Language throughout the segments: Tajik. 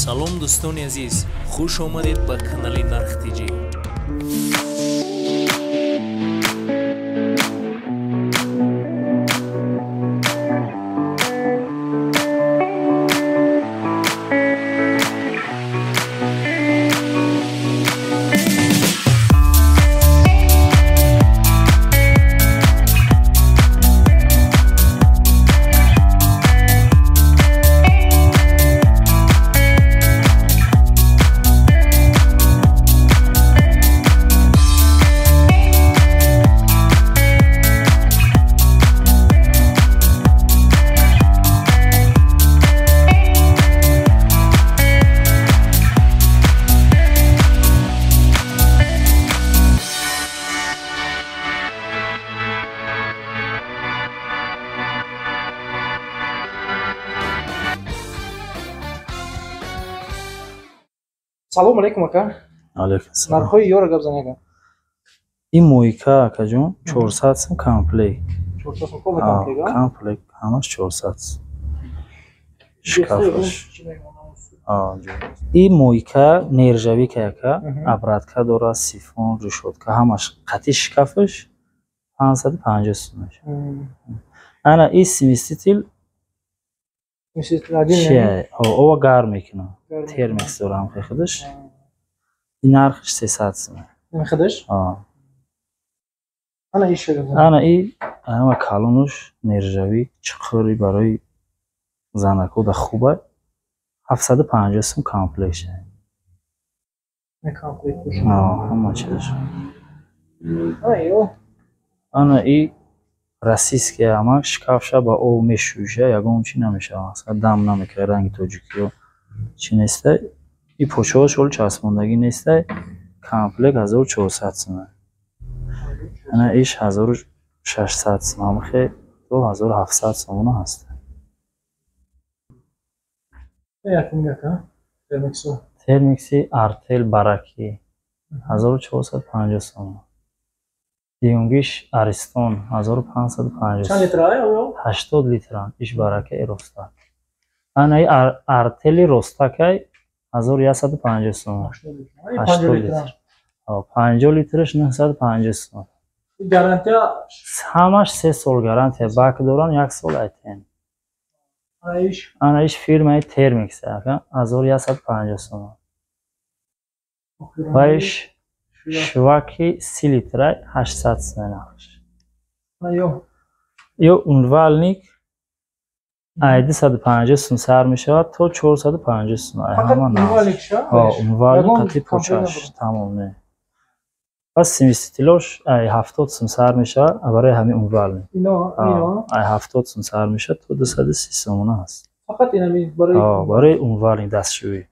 Салом дӯстони азиз, хуш омадед ба канали Нарх ТЖ. Салом алейкум, ака. Алейкум салом. Нархҳои ёро гап зан, ака. Ин мойка, акаҷон, 400 сум комплект. 400 сум коме комплект, а? Комплект ҳамаш 400 сум. Шкафаш. Ин мойка нержавейка, ака, обратка дорад, сифон, решётка, ҳамаш қатъи шкафаш 550 сум мешавад. Ана ин смеситель чия? Ова гарм мекунад. Термекс дорам худаш. Ин нархаш 300 сум. Ин худаш? Ана иш Ана и ама калонуш нержавик чиқури барои занако да хуба 750 сум комплект шад. Комплект. Ҳама чизаш. Ана ё. Ана и российский ама шкафша ба об мешӯша, ягон чи намешава, асла дам намекунад, ранги тоҷикиё чи нестай. И почоаш ҳол часпондагӣ нестай. Комплект 1400 сум. Ана иш 1600 сум, ҳамахе то 1700 сомона ҳаст. Термикси Артел Бараки 1450 сомон. Дуюмгиш Аристон 1550. Чанд литр ай? 80 литран. Иш Барака Ростак. Ана и Артели Ростакай 1150 сомон. 80 литр. 50 литраш 950 сомон. Гарантия ҳамаш 3 сол гарантия бак доран, 1 сол айтен. Ана иш фирмаи Термикс, ака, 1150 сомон. Ва иш шваки 30 литрай 800 сомон нархаш. Ё умывальник ай 250 сум сар мешавад то 450 сум. Ай ҳама нарх. Умывальник қатъи почаш тамом не. Пас смесителош ай 70 сум сар мешавад барои ҳамин умывальник. Ай 70 сум сар мешавад то 230 сомона ҳаст. Фақат инами барои барои умывальник дастшӯӣ.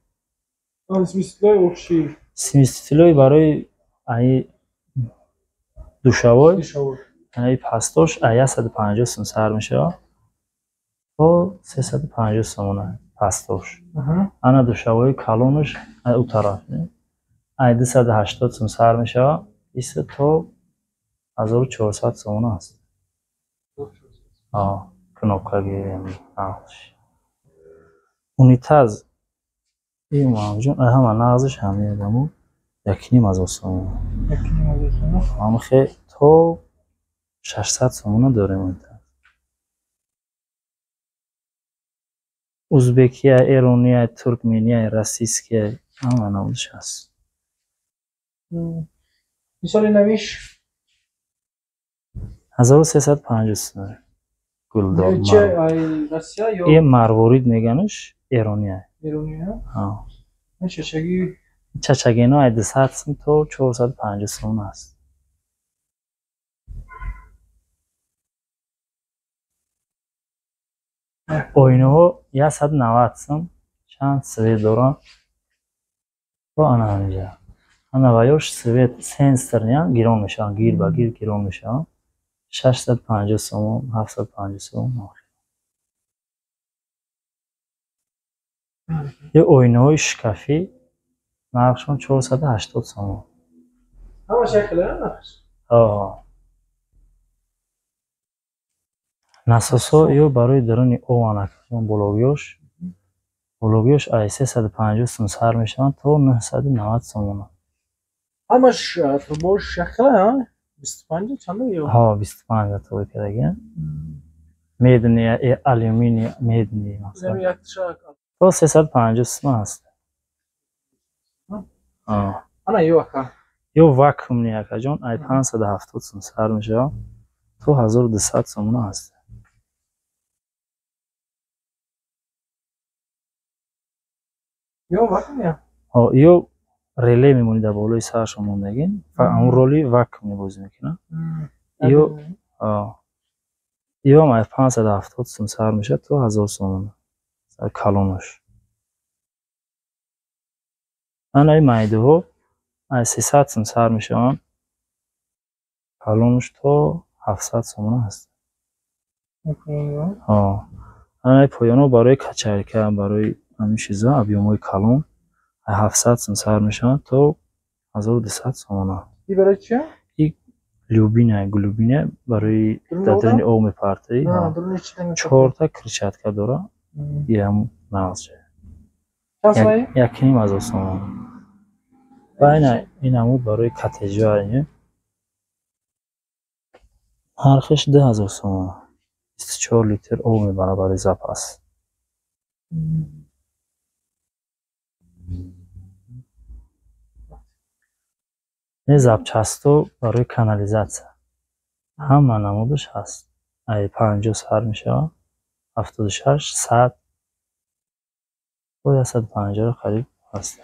Смесителои общий. Смесителои барои ай душавой, ай пастош ай 150 сум сар мешавад то 350 сомона пастош. Ана душавои калонаш ай у тараф, ай 280 сум сар мешавад, иса то 1400 сомона аст. Кнопкаги нағзш. Унитаз ин маҳмудҷон, ай ҳама нағзш ҳамин адаму 1500 сомона. 1500 сомона. Ҳамахе то 600 сомона дорем унитаз. Узбекия, Эрония, Туркмения, Российския ҳама намудаш ҳаст. Мисоли навиш 1350 сом. Гулдор. Че ай Россия ё Е марворид меганаш Эрония. Эрония? Ҳа. Чачаги чачагино ай 200 сум то 450 сом аст. Оинаҳо 190 сум, чанд свет доранд. Ва ана ҳаминҷа. Ана ваёш свет сенсорниям гирон мешаванд, гир ба гир гирон мешаванд. 650 сомон, 750 сомон. Ё оинаҳои шкафӣ нархшон 480 сомон. Ҳамаш як хел нархш? Насосҳо ё барои даруни об анакон бологиёш Бологиёш ай 350 сум сар мешаванд то 990 сомона. Ҳамаш трубош яхела, ҳа? 25 чанда ё? Ҳа, 25 то кардагиам. Медни, алюминий, медни масалан. То 350 сум ҳаст. Ана ё ака. Ё вакуумни акаҷон, ай 570 сум сар мешавад то 1200 сомона ҳаст. Ё вакуумия? Ҳо, ё реле мемонӣ дар болои сарашон мондагин ва он роли вакуумни бозӣ мекунад. Ё ё ҳам ай 570 сум сар мешавад то 1000 сомона. Калонаш. Ана ин майдуҳо ай 300 сум сар мешаванд. Калонаш то 700 сомона ҳаст. Ҳо. Ана ин поёнҳо барои качалка, барои ҳамин чизо, объёмҳои калон ай 700 сум сар мешаванд то 1200 сомона. И барои чия? И любина, глубина барои дар даруни об мепартоӣ. Чорта крыльчатка дора. И ҳам нағзча. 1,5 ҳазор сомона. Ва ин ҳамуд барои коттеҷҳо нархаш 2000 сомона. 24 литр об мебарад барои запас. Ин запчастҳо барои канализатсия. Ҳама намудаш ҳаст. Ай 50 сар мешавад, 76, 100, то 150 қариб ҳаст.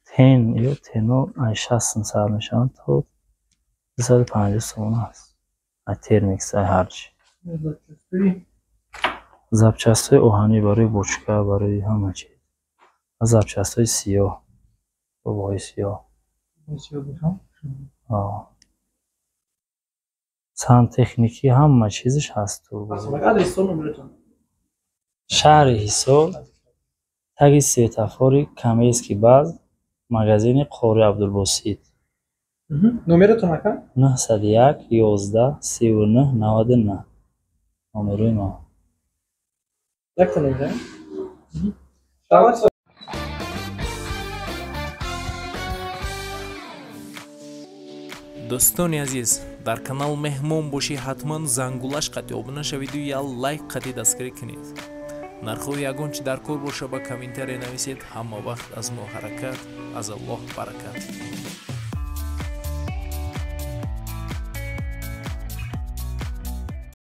Тен ё тено ай 60 сум сар мешаванд то 250 сомона ҳаст. Ай термикс, ай ҳарчи. Запчастҳои оҳанӣ барои бочка, барои ҳама чиз. Ва запчастҳои сиёҳ, трубаҳои сиёҳ. Сантехникӣ ҳама чизаш ҳаст. Шаҳри Ҳисор, таги светофори Камейский баз, магазини Қори Абдулбосит. Номератон ака? 901 11 39 99. Номерои мо. Якта номер? Дӯстони азиз, дар канал меҳмон бошӣ, ҳатман зангулаш қатъи обуна шавиду я лайк қатъи дастгирӣ кунед. Нархҳои ягон чи дар кор боша ба комментария нависед. Ҳама вақт аз мо ҳаракат, аз Аллоҳ баракат.